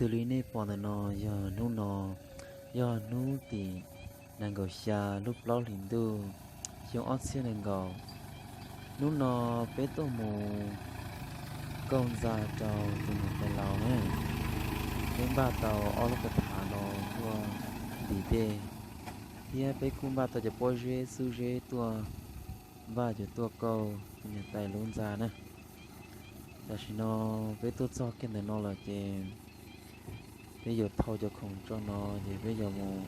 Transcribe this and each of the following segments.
Xws li nej pom ntawm no yog hnub no, yog hnub tim nees nkaum xya lub plaub hlis ntuj xyoo ob txhiab nees nkaum. Hnub no peb tuaj mus kauj ntxa rau tus niam tais laus na. Peb npaj tau ob lub kaus tham no tuaj ntim dej, thiab peb kuj npaj tau cov pob zeb xub zeb tuaj npaj yuav tuaj kauj tus niam tais lub ntxa na. Tam sim no peb tuaj txog kiag ntawm no lawm ces peb yuav thau cov khoom tso no ces peb yuav mus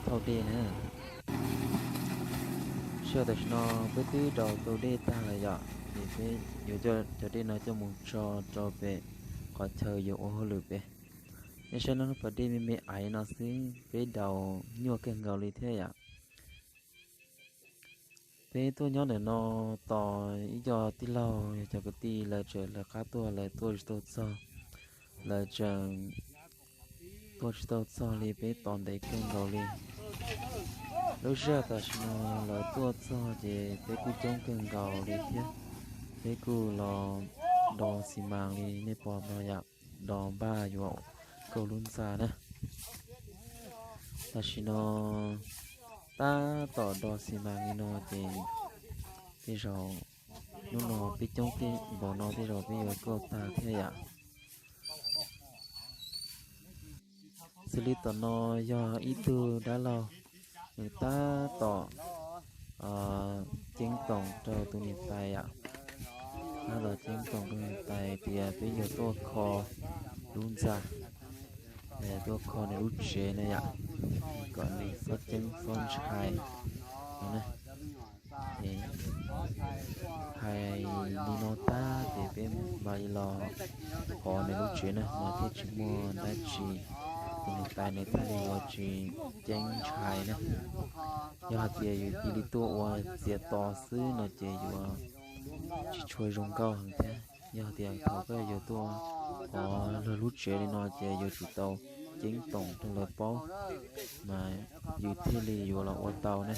thauj dej na. Sij hawm tam sim no peb twb daus tau dej tag lawm yom, ces peb yuav coj cov dej no coj mus tso rau pem qhov chaw yuav ua hauj lwm pem. Nej saib no, pas dej me me aiv no xwb peb daus nyuaj kawg nkaus li thiab yom. Peb tuaj nyob ntawm no tos ib co tij laug, yog cov kwv tij lawv tseem lawv qab tuaj, lawv tuaj tsis tau txog, lawv tseem tuaj tsis tau txog li, peb tos ntev kawg nkaus li. Lub sij hawm tam sim no lawv tuaj txog ces peb kuj coob kawg nkaus li thiab. Peb kuj los do xi mas li nej pom no yom, do npaj yuav kauj lub ntxa na. Tam sim no tab tom do xi mas li no ces tej zaum hnub no peb coob tej npaum no tej zaum peb yuav kauj tag thiab yom. Xws li tom no yog ib tug dab laug, nws tab tom ceeb toom rau tus niam tais yom. Tab tom ceeb toom rau niam tais tias peb yuav tuaj kho lub ntxa, tuaj kho nws lub tsev na yom, kom nws txhob ceeb txhob ntshai no na. Hais li no tag ces peb mam li los qhov nws lub tsev na mas thiaj tsis muaj dab tsi, tus niam tais nws thiaj li yuav tsis ceeb ntshai na. Yog hais tias yus cia li tuaj ua txiav tos xwb no ces yuav tsis tshua zoo nkauj heev thiab. Yog tias thaum koj yuav tuaj qhov luag lub tsev li no ces yuav tsum tau ceeb toom rau lawv paub mas yus thiaj li yuav los ua tau ne.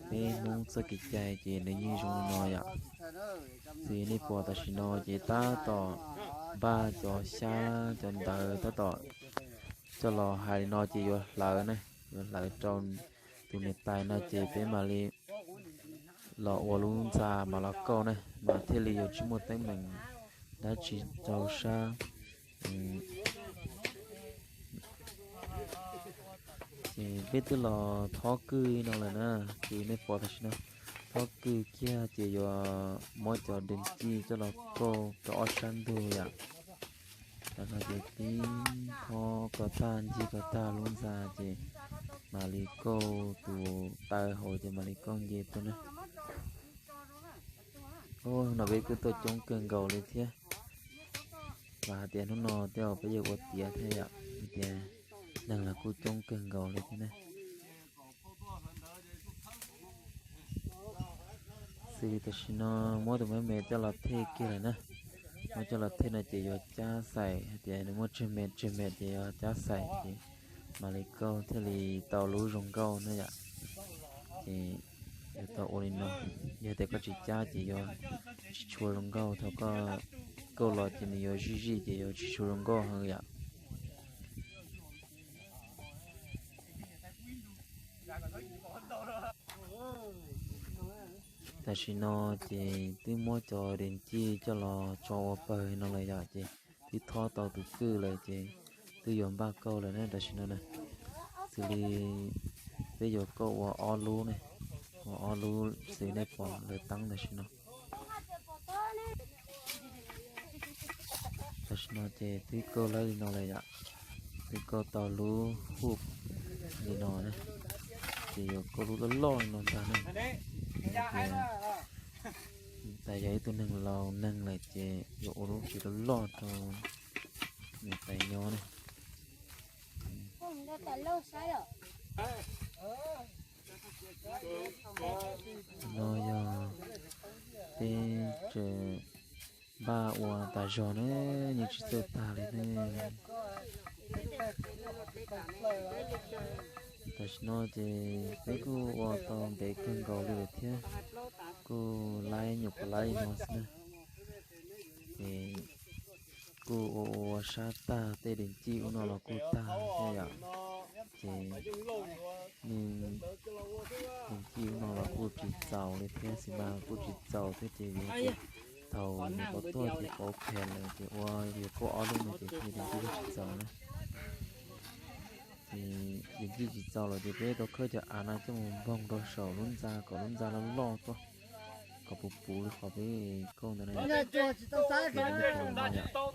Peb Hmoob txoj kev cai ces nws yeej zoo li no yom. Xws nej pom tam sim no ces tab tom npaj cov xyab cov ntawv tab tom coj los hais li no ces yuav hlawv ne, yuav hlawv rau tus niam tais no ces peb mam li los ua lub ntxa mas los kauj ne, mas thiaj li yuav tsis muaj teeb meem dab tsi rau sab. Ces peb twb los thob kwj no lawm na, ces nej pom tam sim no thob kwj kiag ces yuav muab cov dees cij coj los kauj rau ob sab ntug yom. Tam no ces tib thob ko tag ncig ko tag lub ntxa ces mam li kauj tus taw hauv ces mam li kauj nce tuaj na. Hnub no peb kuj tuaj coob kawg nkaus li thiab. Vam hais tias hnub no tej zaum peb yuav ua tiav thiab yom, vim tias neeg los kuj coob kawg nkaus li thiab ne. Xws li tam sim no muab tus me me coj los thej kiag lawm na. Muab coj los thej no ces yuav cab xaim, hais tias nws muaj tsawg me tsawg me ces yuav cab xaim ces mam li kauj thiaj li tau lub zoo nkauj na yom. Ces yuav tau ua li no, yog tias koj tsis cab ces yuav tsis tshua zoo nkauj, thaum koj kauj los ces nws yuav zij zij ces yuav tsis tshua zoo nkauj heev yom. Tam sim no ces twb muab cov dees cij coj los tso ua pawg no lawm yom, ces twb thob tau tus kwj lawm ces twb yuav npaj kauj lawm ne tam sim no na. Xws li peb yuav kauj ua ob lub ne, ua ob lub xws nej pom lawv teeb tam sim no. Tam sim no ces twb kauj lawm li no lawm yom, twb kauj tau lub huj li no na, ces yuav kauj lub loj loj li no ntag ne. Vim tias tais yog ib tug neeg laus neeg lawm ces yuav ua lub tsev loj loj rau niam tais nyob ne. No yog peb tseem npaj ua tas zog ne, yeej tsis txawj tag li ne. Tam sim no ces peb kuj ua tau ntev kawg nkaus li lawm thiab, kuj laib nyuam qhuav laib li no xwb na. Ces kuj ua ua sab tag, tej dees cij ub no los kuj tag thiab yom. Ces nws dees cij ub no los kuj tsis txaus li thiab, xi mas kuj tsis txaus thiab ces vim tias thaum nws pov tuaj ces pov phem lawm ces ua yog kauj ob lub no ces thiaj dees cij tsis txaus na. Ces dees cij tsis txaus lawm ces peb tau khawb cov av no coj mus npoog rau saum lub ntxa kom lub ntxa loj loj tuaj, kom puv puv li qhov peb kauj ntawd na. Los no nyob saud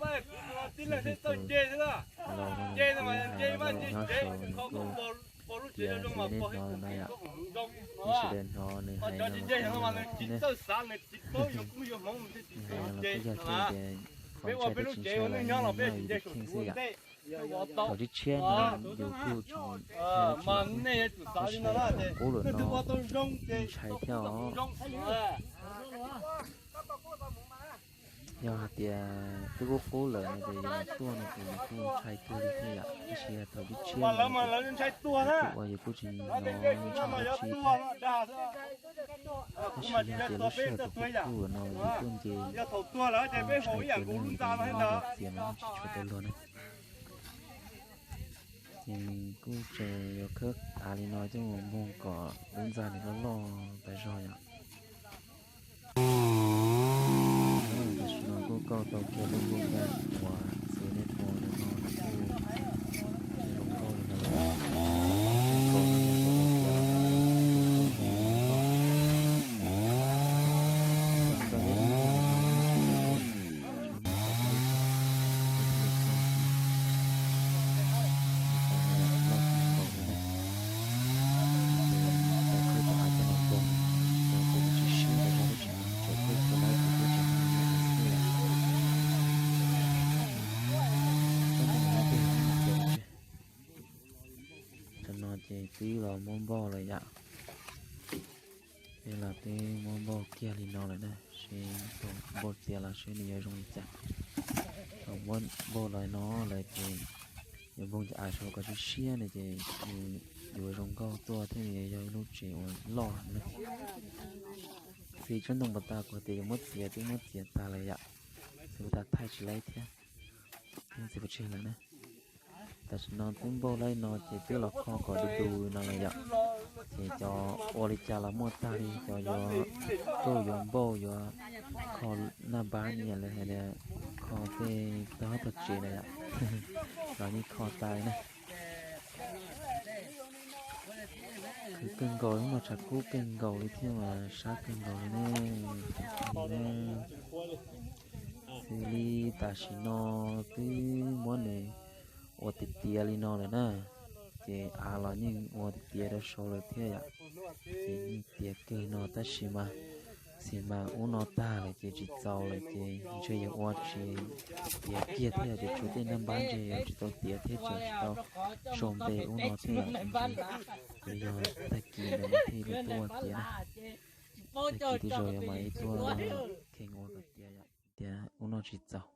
nws kuj tias li nej hnov no yom, nej sawv daws hnov nws hais no los kuj yog ne, nws hais no los kuj yog tias qhov ntshai thiab tsis ntshai los nyob yus tus kheej xwb yom. Thaum tshiab tshiab no yus kuj tsis ntshai dab tsi, tab sis thaum qub lawm no ntshai thiab os. Yog hais tias twb qub qub lawm no ces yus tuaj no ces yus kuj ntshai kawg li thiab yom, tab sis yog thaum tshiab tshiab no ces yus kuj ua yus kuj tsis hnov ntshai dab tsi thiab. Tab sis yog tias lub sij hawm thaum qub qub lawm no yus tuaj nce ntshai kawg li, yus nyob los txias mas yeej tsis tshua tau luag na. Ces kuj tseem yuav khawb av li no coj mus npoog kom lub ntxa nws loj loj tas zog yom. Tam sim no kuj kauj tau kiag lub nkuj npaj uas txiv nej pom ntawm no nws kuj zoo nkauj li no lawm. Zoo nkauj no yog tias ua tiav los nws kuj zoo nkauj. Zoo nkauj thiab ib nyuag no tsis tau kauj, tsis muaj qhov twg loj txog, ib qhov no loj kawg nkaus li na. Ces tau khawb cov av coj los npoog, cov kuj tsis siab tas zog, tseem tseem khawb tsis laib ces kuj tseem hnov xwb yom. Tam no ces twb los muab npauj lawm yom. Twb los twb muab npauj kiag li no lawm na, seb thaum npauj txias los seb nws yuav zoo li cas. Thaum muab npauj los no lawm ces yuav npoog cov av saud kom siab siab no ces yuav zoo nkauj tuaj thiab nws yuav yog ib lub tsev uas loj na. Txiv tsob ntoo pas tas kuv tias yuav muab txiav twb muab txiav tas lawm yom, txiv pas tas thaij tsis laib thiab, txiv pas tseg lawm na. Tam sim no twb npauj laib no ces twb los kho kom du du no lawm yom. Ces cov ua li cas los muaj tag li, cov yuav kauj yuav npauj yuav kho naj npab ni yom, lawv hais tias kho tej tog hab tog tsev na yom, los yeej kho tas li na. Khwv kawg nkaus, hnub no tshav kub kawg nkaus li thiab mas sab kawg nkaus li ne. Xws li tam sim no twb muab nws ua tiav tiav li no lawm na, ces av los yeej ua tiav tiav rau saud lawm thiab yom. Ces yeej tiav kawg no tab sis mas, xis mas ub no tag lawm ces tsis txaus lawm ces ntshe yuav ua tsis tiav kiag thiab ces tshuav tej naj npab ntshe yuav tsis tau tiav thiab ces tsis tau sau npe ub no thiab yom. Ces yog tag kis ntawd thiaj li tuaj ua tiav na. Tag kis tej zaum yuav mam li tuaj kheej ua kom tiav yom. Tias ub no tsis txaus,